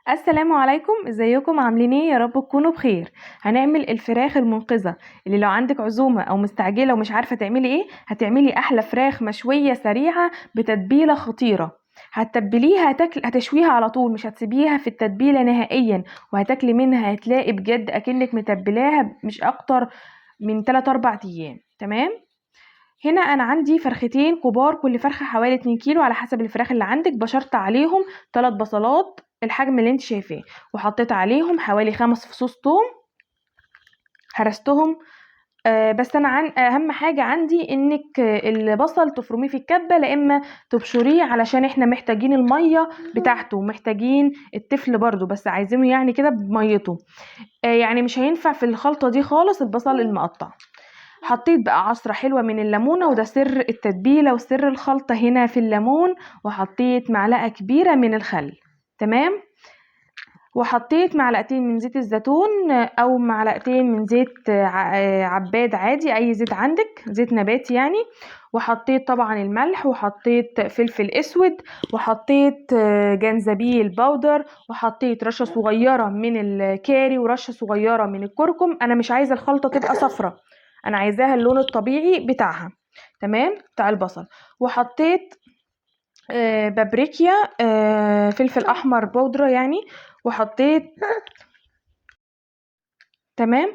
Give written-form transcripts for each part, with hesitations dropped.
السلام عليكم، ازيكم؟ عاملين ايه؟ يا رب تكونوا بخير. هنعمل الفراخ المنقذة اللي لو عندك عزومة او مستعجلة ومش عارفة تعملي ايه، هتعملي احلى فراخ مشوية سريعة بتتبيلة خطيرة. هتتبليها، هتشويها على طول، مش هتسيبيها في التتبيلة نهائيا، وهتاكلي منها هتلاقي بجد اكنك متبلاها مش اكتر من 3-4 ايام. تمام؟ هنا انا عندي فرختين كبار، كل فرخة حوالي 2 كيلو على حسب الفراخ اللي عندك. بشرت عليهم 3 بصلات الحجم اللي انت شايفاه، وحطيت عليهم حوالي 5 فصوص توم هرستهم. بس انا اهم حاجة عندي انك البصل تفرميه في الكبه، لا اما تبشريه، علشان احنا محتاجين المية بتاعته، محتاجين التفل برضو، بس عايزينه كده بميته. مش هينفع في الخلطة دي خالص البصل المقطع. حطيت بقى عصرة حلوة من الليمونة، وده سر التتبيلة وسر الخلطة هنا في الليمون. وحطيت معلقة كبيرة من الخل، تمام، وحطيت معلقتين من زيت الزيتون او معلقتين من زيت عباد عادي، اي زيت عندك، زيت نباتي يعني. وحطيت طبعا الملح، وحطيت فلفل اسود، وحطيت جنزبيل باودر، وحطيت رشة صغيرة من الكاري ورشة صغيرة من الكركم. انا مش عايزة الخلطة تبقى صفرة، انا عايزاها اللون الطبيعي بتاعها، تمام، بتاع البصل. وحطيت بابريكا، فلفل احمر بودرة يعني، وحطيت تمام،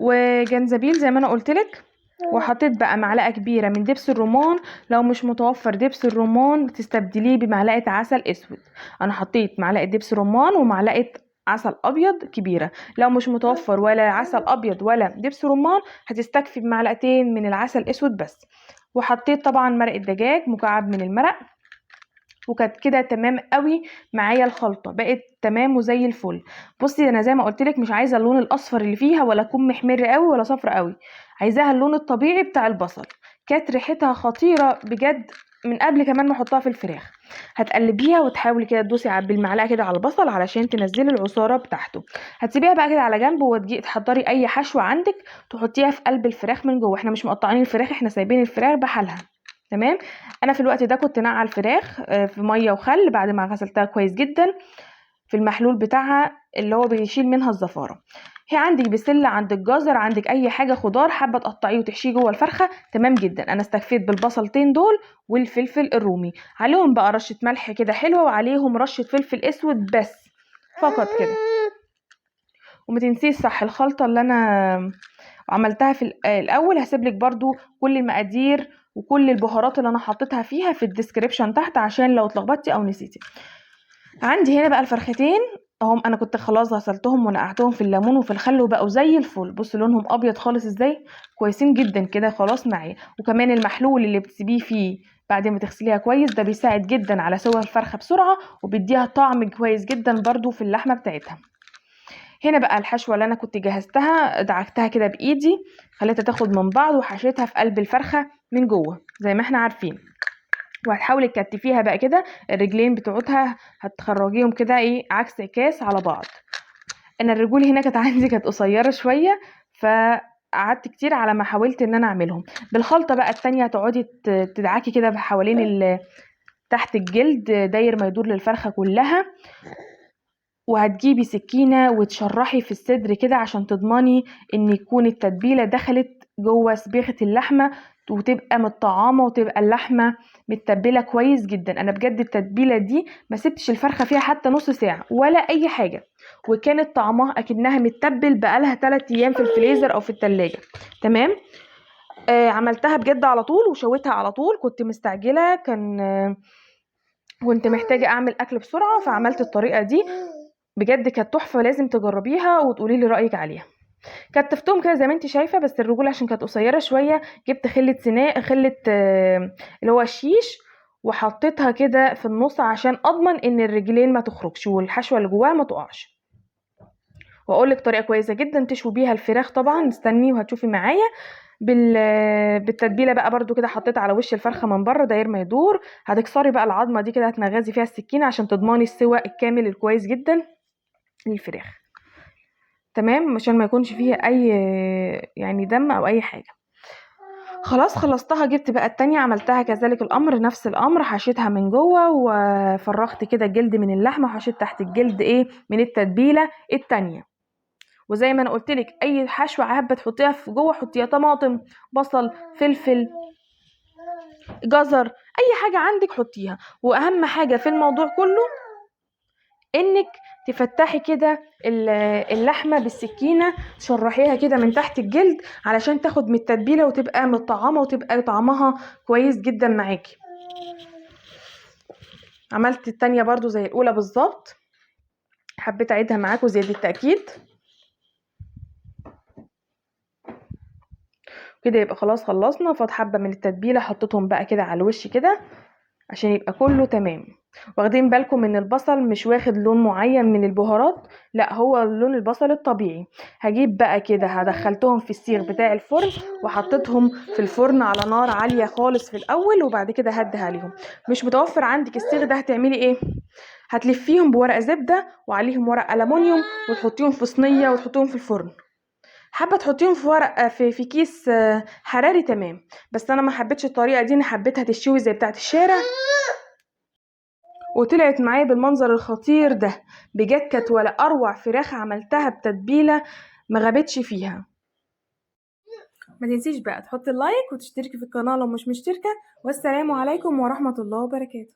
وجنزبيل زي ما انا قلتلك. وحطيت بقى معلقة كبيرة من دبس الرمان، لو مش متوفر دبس الرمان تستبدليه بمعلقة عسل اسود. انا حطيت معلقة دبس رمان ومعلقة عسل ابيض كبيرة، لو مش متوفر ولا عسل ابيض ولا دبس رمان هتستكفي بمعلقتين من العسل الاسود بس. وحطيت طبعا مرق الدجاج، مكعب من المرق، وكانت كده تمام قوي معايا الخلطة، بقت تمام وزي الفل. بصي انا زي ما قلت لك مش عايزه اللون الاصفر اللي فيها، ولا اكون محمر قوي ولا صفر قوي، عايزاها اللون الطبيعي بتاع البصل. كانت ريحتها خطيرة بجد من قبل كمان ما احطها في الفراخ. هتقلبيها وتحاولي كده تدوسي بالمعلقه كده على البصل علشان تنزلي العصاره بتاعته. هتسيبيها بقى كده على جنب، وتجي تحضري اي حشوه عندك تحطيها في قلب الفراخ من جوه. احنا مش مقطعين الفراخ، احنا سايبين الفراخ بحالها، تمام. انا في الوقت ده كنت نقع الفراخ، في مية وخل بعد ما غسلتها كويس جدا في المحلول بتاعها اللي هو بيشيل منها الزفاره. هي عندك بسلة، عندك جزر، عندك اي حاجة خضار حابة تقطعيه وتحشيه جوه الفرخه، تمام جدا. انا استكفيت بالبصلتين دول والفلفل الرومي، عليهم بقى رشه ملح كده حلوة، وعليهم رشه فلفل اسود بس فقط كده. وما تنسيش صح الخلطة اللي انا عملتها في الاول، هسيب لك برضو كل المقادير وكل البهارات اللي انا حطيتها فيها في الديسكريبشن تحت عشان لو اتلخبطتي او نسيتي. عندي هنا بقى الفرختين اهم، انا كنت خلاص غسلتهم ونقعتهم في الليمون وفي الخل وبقوا زي الفل. بصوا لونهم ابيض خالص ازاي، كويسين جدا كده خلاص معايا. وكمان المحلول اللي بتسيبيه فيه بعد ما تغسليها كويس ده بيساعد جدا على سوى الفرخه بسرعة، وبيديها طعم كويس جدا برضو في اللحمة بتاعتها. هنا بقى الحشوه اللي انا كنت جهزتها، دعكتها كده بايدي، خليتها تاخد من بعض، وحشيتها في قلب الفرخه من جوه زي ما احنا عارفين. وهتحاولي تكتفيها بقى كده، الرجلين بتوعتها هتخرجيهم كده ايه عكس عكاس على بعض. انا الرجول هنا كانت عندي كانت قصيرة شوية، فقعدت كتير على ما حاولت ان انا اعملهم. بالخلطه بقى التانية هتقعدي تدعكي كده حوالين تحت الجلد داير ما يدور للفرخه كلها، وهتجيبي سكينة وتشرحي في الصدر كده عشان تضمني ان يكون التتبيله دخلت جوه سبيخه اللحمة وتبقى متطعمه وتبقى اللحمة متبله كويس جدا. انا بجد التتبيله دي ما سبتش الفرخه فيها حتى نص ساعة ولا اي حاجة، وكانت طعمها اكنها متبل بقالها 3 ايام في الفريزر او في التلاجة. تمام. عملتها بجد على طول وشويتها على طول، كنت مستعجلة، كنت محتاجه اعمل اكل بسرعة، فعملت الطريقة دي بجد كانت تحفة، لازم تجربيها وتقولي لي رايك عليها. كتفتهم كده زي ما انت شايفه، بس الرجول عشان كانت قصيرة شوية جبت خله سيناء، خله، اللي هو الشيش، وحطيتها كده في النص عشان اضمن ان الرجلين ما تخرجش والحشوه اللي جواها ما تقعش. واقول لك طريقه كويسة جدا تشوي بيها الفراخ، طبعا استني وهتشوفي معايا. بالتتبيله بقى برضو كده حطيت على وش الفرخه من بره داير ما يدور. هتكسري بقى العظمة دي كده، هتنغزي فيها السكينة عشان تضمني السوى الكامل الكويس جدا للفراخ، تمام، عشان ما يكونش فيها اي دم او اي حاجة. خلاص خلصتها. جبت بقى التانية عملتها كذلك الامر، نفس الامر، حشيتها من جوه وفرغت كده الجلد من اللحمة، وحشيت تحت الجلد ايه من التتبيله التانية. وزي ما انا قلت لك اي حشوه حابة تحطيها في جوه حطيها، طماطم، بصل، فلفل، جزر، اي حاجة عندك حطيها. واهم حاجة في الموضوع كله انك تفتحي كده اللحمة بالسكينة، تشرحيها كده من تحت الجلد علشان تاخد من التتبيله وتبقى متطعمه وتبقى طعمها كويس جدا معاكي. عملت التانية برضو زي الاولى بالظبط، حبيت اعيدها معاكم زيادة التاكيد كده. يبقى خلاص خلصنا. فاض حبه من التتبيله حطيتهم بقى كده على الوش كده عشان يبقى كله تمام. واخدين بالكم ان البصل مش واخد لون معين من البهارات، لا هو لون البصل الطبيعي. هجيب بقى كده، هدخلتهم في السيخ بتاع الفرن وحطيتهم في الفرن على نار عالية خالص في الاول، وبعد كده هدي عليهم. مش متوفر عندك السيخ ده هتعملي ايه؟ هتلفيهم بورق زبدة وعليهم ورق ألمونيوم وتحطيهم في صينية وتحطيهم في الفرن. حابة تحطيهم في ورق في كيس حراري تمام، بس انا ما حبيتش الطريقة دي، انا حبيتها تشوي زي بتاعه الشارع، وطلعت معايا بالمنظر الخطير ده. بجد كانت ولا اروع فراخ عملتها بتتبيله ما غابتش فيها. ما تنسيش بقى تحطي اللايك وتشتركي في القناة لو مش مشتركة، والسلام عليكم ورحمة الله وبركاته.